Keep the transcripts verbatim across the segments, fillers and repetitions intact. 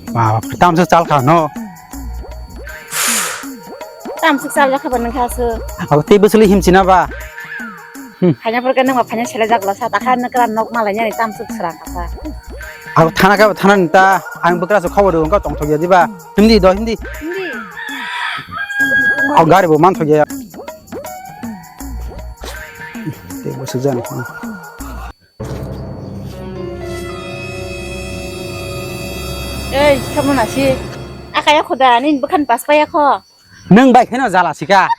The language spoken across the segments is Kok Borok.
Ba, tamswk chal kha no. Tamswk chal jak kha ba nang kha su. Abo tei bwswli himchina ba. Hmm. Phaina porke nang ba phaina sele jak la sa ta kha nang kra nok malai nani tamswk sra kha sa. Abo thana kha thana ni ta ang bwkra su khobor rw wngkha tongthok ya diba. Hindi do hindi. Hindi. Abo gari bo manthok ya. Tei bwswk jani. Ei, khe mwnasi. Akaya khuda, nini bwkhani pas paya kho. Nwng bai kheno jala sika.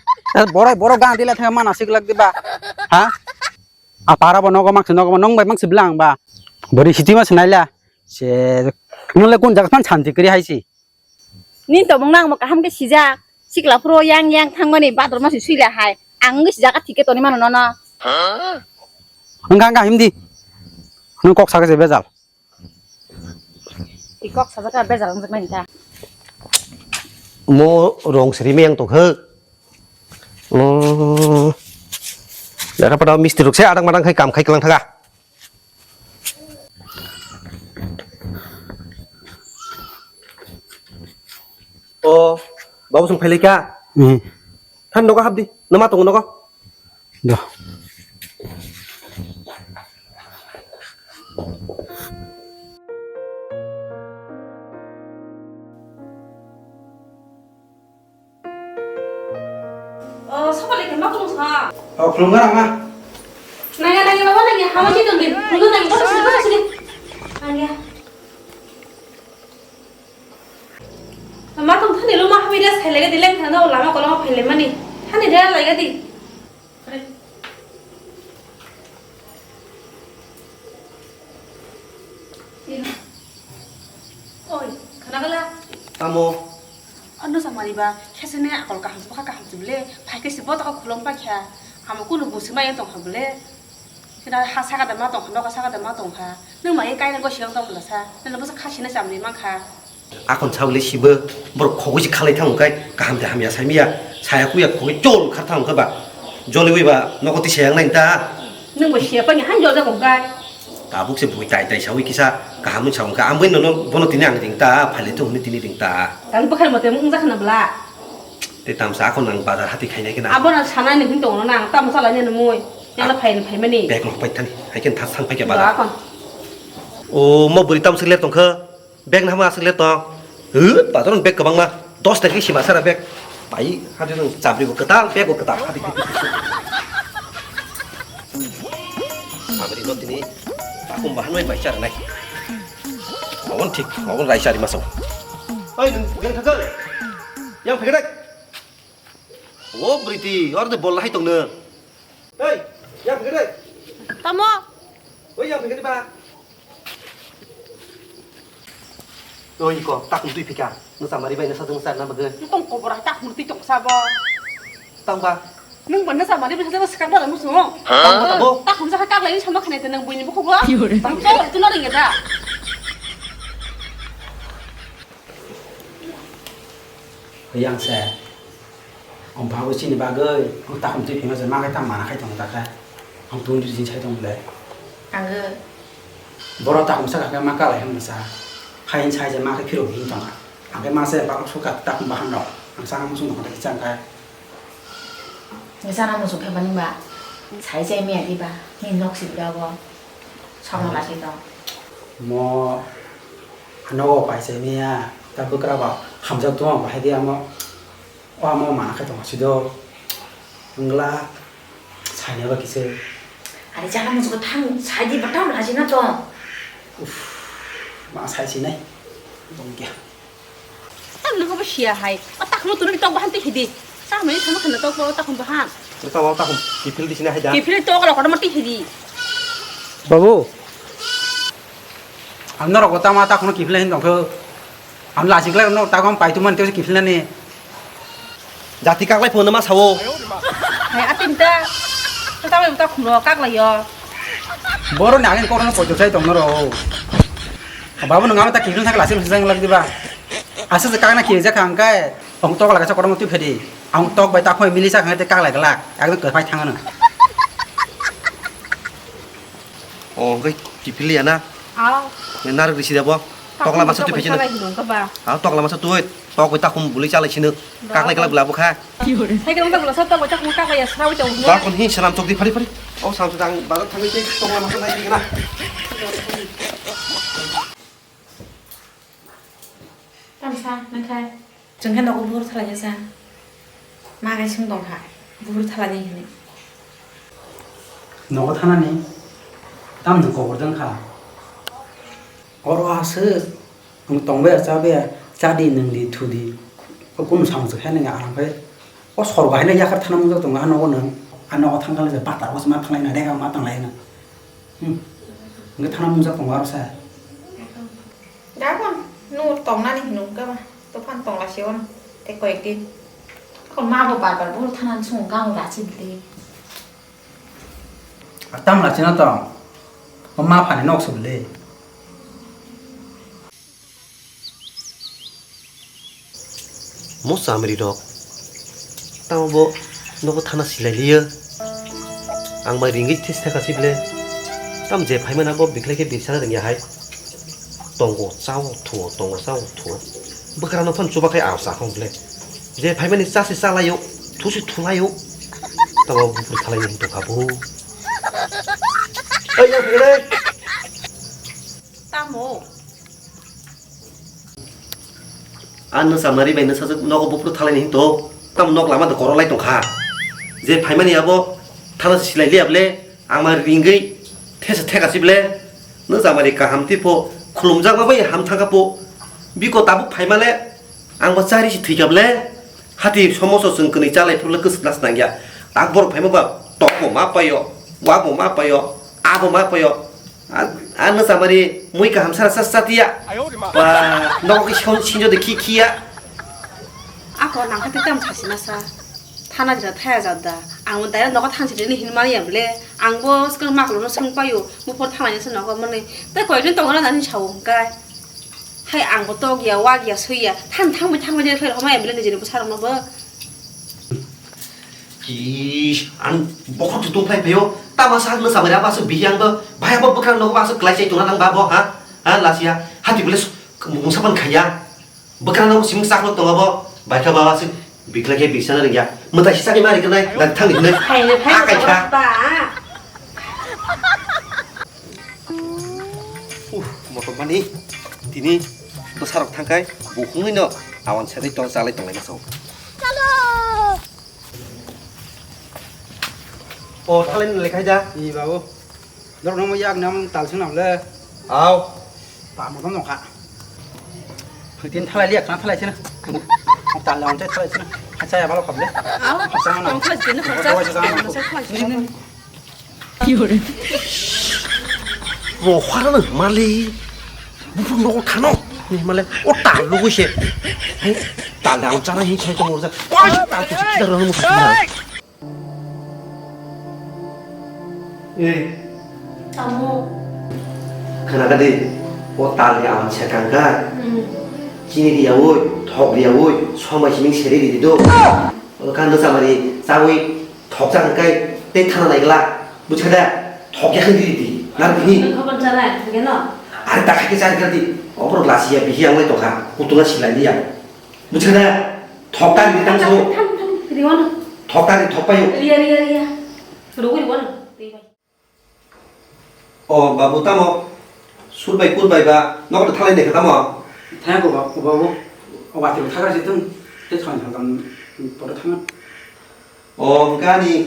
Borok, borok gan dila thang mana sik lak diba. Ha? A para bo nogo mak nogo nwng bai mak siblang ba. Bori siti ma sinaila. Se nwng le kun jaga phan santi kri haisi. Nini tongmung nang mo kaham khe sijak. Sikla phuru yang yang thangmani bador masi suila hai. Ang wngwi sijak a thik khe toni mano nono. Wngkha wngkha himdi. Nwng kok sakhe se bejal. I kok sajak khe bejal wngjaknai ta. Mo rong siri meyang tongkhe. Lera pada misti rok se adang madang khai kam khai klang thaga. O, babu sung phailai kha. Hmm. Than nogo habdi, nama tongo nogo. Do. Oh, sokol ikan bakung sa. Oh, khulumkha rama. Nangya, nangya, baba, nangya, hama ji tongdi. Khulumkha, nangya, baba, sini, baba, sini. Nangya. Mama tong thani lo ma hami das khaile ga dileng thana o lama kolong phaile mani. Thani dia lai ga di. Oi, khana gala. Tamo. Ano samani ba, khesene akol kaham se bokha kaham se bole, phai khe se bo toko khulum pa kha. Amo kunu busi ma yang tong kha bole. Kena ha saka da ma tong kha, noka saka da ma tong kha. Nung ma ye kaina go siang tong bole sa. Nang bo sa khasina chamni mang kha. Akon sawi le sibo borok khogwi se khalai thang kai kaham de hamya saimiya saya kuya khogwi chol khar thang kha ba joliwi ba nogo tisa yang nai ta. Nung bo siya pani han jol jago kai. Tabuk se bui tai tai sawi kisa kaham nung sawi ka ambai nono bono tini ang ring ta phaile thung ni tini ring ta. Tang bwkhar mote mung jakha na bla. Te tamsa akon ang bazar hati khainai kena. Abo na sanai ni hin tong na ang tam salai ni mui. Yang na phai phai mani. Bag no pai thani hai ken thas thang phai kya bazar. Akon. O mo buri tam sile tong kha. Bag nahamo aswk le tong. Hwt, bazar ni bag kwbangma. Dos taka sima sara bag. Pai, hadi nung chabri bo kwtal, bag bo kwtal. Hadi, hadi, hadi. Chabri no tini takum bahan bai bai char nai. Mawon thik, mawon rai chari masong. Oi, nung, nung thakal. Yang phegrek. O, Briti, or de bol hai tong nung. Hei, yang phegrek. Tamo. Oi, yang phegrek ba. Oi ko, tak mutui phika. Nung samari bai nasa jeng sar na bagwi. Tong kobor hai tak mutui tong sabo. Tang ba. Nung ban nasa mari bisa sekarang dalam musuh. Tang ba tabo. Tak mutui kak lagi sama kena tenang bunyi buku gua. Tang ba. Itu nari ngeta. Yang se. Ang babu chini bagwi, ang takhum twi phima se ma khai ta mana khai tong ta khe. Ang tun ri jin sai tong le. Ang. Borok takhum sa kha ma kalai hwn sa. Hai sai je ma khai phiro hin tong kha. Ang khe ma se ba su ka takhum bahan rok. Ang sa musung tong kha chang kha. Ni sana musung khe bani ba. Sai je mi adi ba. Ni nok si bra go. Sama lasi tong. Mo nogo pai sai mi ya. Ta bwkra ba hamjak tong ba hai di amo. O amo mana khe tong sido. Wngla sainaba kisa. Ari jana musugo thang saidi ba tam lajina tong. Uff, ma sai sinai. Tong kya. Tam nang ba sia hai. A tak mo tunani tok bahan te hidi. Sa mai sama khana tok ba tak bahan. Tok ba tak kipil di sini hai da. Kipil tok lo kodo mati hidi. Babu. Ang norok tama ta kheno kiphilna hin tongkhe. Ang lachik lai no ta gom pai tu man te kiphilna ni. Jati kaklai phone ma sao. Hai atin ta. Ta ta ta khumro kaklai yo. Boro ni agin korno poito sai tong noro. Babu nang ta kiphilna thak lachik sai lag diba. Asa se kakna ki je khang kai. Ang tok laga sa kormo tu phedi. Ang tok bai ta khoi mili sa khang te kaklai glak. Ekdom kwphai thangano. O, hwnkhe kiphilya na? Aw. Narwk risi da bo? Tokla masa twi phaisino. Salai hino ka ba. Ha, tokla masa twi. Tok bai takhum bului chalai sino. Kaklai kaklai bwla bwkha. Hai ka wngkha bwla sa tok bai takhum kaklai ya srawi tong. Ba kon hin salam chokdi phari phari. O sam chudang bazar thangwi tei tokla masa nai kana. Tamsa nangkhai. Chwng khe nogo buphuru thalainasa. Ma khe swng tong kha, buphuru thalaini hinwi. Nogo thanani tamni kobor dwng kha. Oro aswk nwng tong baya cha baya, cha di nwng di thu di. Kunu samung se khe nang ya, ang khe o sor bahai no yakar thana mung jak tongo, a nogo nwng, a nogo thang khe bata rok se ma thanglai na, rega ma tanglai na. Hmm. Hwnkhe thana mung jak tongo aro sa. Gabon, nwng tongnani hinwi khe ba, tophan tongla se ono, tei koyek din. Kon ma bo bar bar buphuru thanani swng kang rachi bwle. Tam rachi no tong, o ma phani nok se bwle. Mo chamri rok. Tamo bo nogo thana silai liya. Ang bai ringwi this theka si ble. Tam je phaimana bo biklai khe birsana rwngya hai. Tongo chao thuo, tongo chao thuo. Bwkrano phan chuba khai ang sa khong ble. Je phaimani chasi chalaio, thusi thulaio. Tamo buphuru thalaini hinto kha bo. Oi, ya, bwrwi. Tamo. A nwsa mari bai nwsajwk nogo buphuru thalaini hinto, tamo nok lama do korolai tongkha. Je phaimani abo thana silai liya ble, ang ma ringwi thesa theka si ble, nwsa mari kaham tipo khulumjakma bai ham thangkha po, biko tabuk phaimale, ang bo chari si thwikha ble, hati somoso chwng kwnwi chalai phuru le kwswk nas nangya. Tak borok phaima ba tok bo ma paio, wa bo ma paio, a bo ma paio. A, a nwsa mari mui kaham sara sa satiya. Ba, nogo khe son sinjo de khi khiya. Ako nang khe tam thasi masa. Thana jira thaya jada. Ang mo dai nogo thansi de hin mani ya ble. Ang bo skang maklo no sung payo. Mo por thana ni sa nogo mani. Tai koi din tong na dan sao kai. Hai ang bo tok ya, wak ya, sui ya. Than thang mai thang mai de khlai homa ya ble ni jini bo sarong no bo. Ish, ang bokhok tu tongphai phaio. Tama sa nwsa mari abo aswk bihiyang bo. Bhai abo bwkrang nogo aswk klai chai tongna nang ba bo, ha? Ha, lasia. Hati bole mungsa pan khaya. Bwkrang nogo simung sak no tongo bo. Bai kha ba aswk bikla khe bisana ringya. Mwtai sisa ni mari khnai, dan thang ni khnai. Hai le, hai le, akai kha. Ba. Uh, motom mani. Tini bwsarok thangkai, bukhungwi no awan sedai tong chalai tonglai masa. O, thalai nang lekhai da. I babu. Dor nomo yak nam tal sung nam le. Au. Pa mo dong kha. Phutin thalai liya khana thalai sina. Tal la onte thalai sina. Hacha ya balo khable. Au. Hacha mana. Tong thalai sina, hacha. Hacha mana. Hacha thalai sina. Rohar no mali. Buphuru nogo thano. Ni male o tal lugui se. Hai, tal da chana hin sai tongo ja. Oi, tal tu kita rano mo. Ei. Tamo. Khana kadi, o tal ni awan se kangka. Hmm. Chini riyaui, thok riyaui, somai sining seri di do. O kan do samari, saui, thok chang kai, te thana nai gla. Buchkha da, thok ya khandi di, nar bini. Khobor chala, thok ya no. Are ta khai ke chari khandi, obor glass ya bihi ang lai tokha, kutula silai liya. Buchkha da, thok ta di tang so. Thang, thang, thang, riwano. Thok ta di thok payo. Riya, riya, riya. Rogwi riwano. Tei bai. O babu tamo, sur bai kur bai ba, nok da thalai ne kha tamo. Thang ko babu, babu. O wati thakar jitung, te thang thang thang, poto thang. O, hwnkhe ani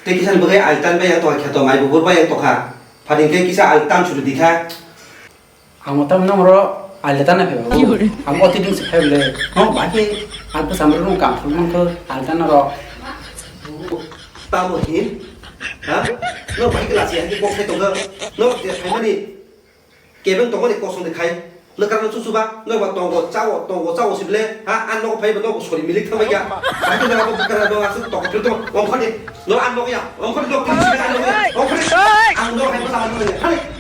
tei kisa ni bagwi altan bai yang tongkha kheto, mai buphur bai yang tongkha. Phani hwnkhe kisa altan suri di kha. Ang mo tam nang ro altan na phai ba. Ang o tiding se phai le. No, ba ki ang ko samro no kam phul mang ko altan na ro. Tamo hin? Ha? No, bai kla si ang ki bok phai tongkha. No, je phai mani. Kebeng tongmani kosong de khai, lwkra no chuchuba, no ba tongo, chao, tongo, chao sible, ha, an nogo phaibo nogo sori milik thangbai ya. Sakhe no abo bwkra no asuk toko phir tong, ongkhor de, no an nogo ya, ongkhor de, no phir sibe an nogo ya, ongkhor de, ang no hai bwsa an nogo ya, hai.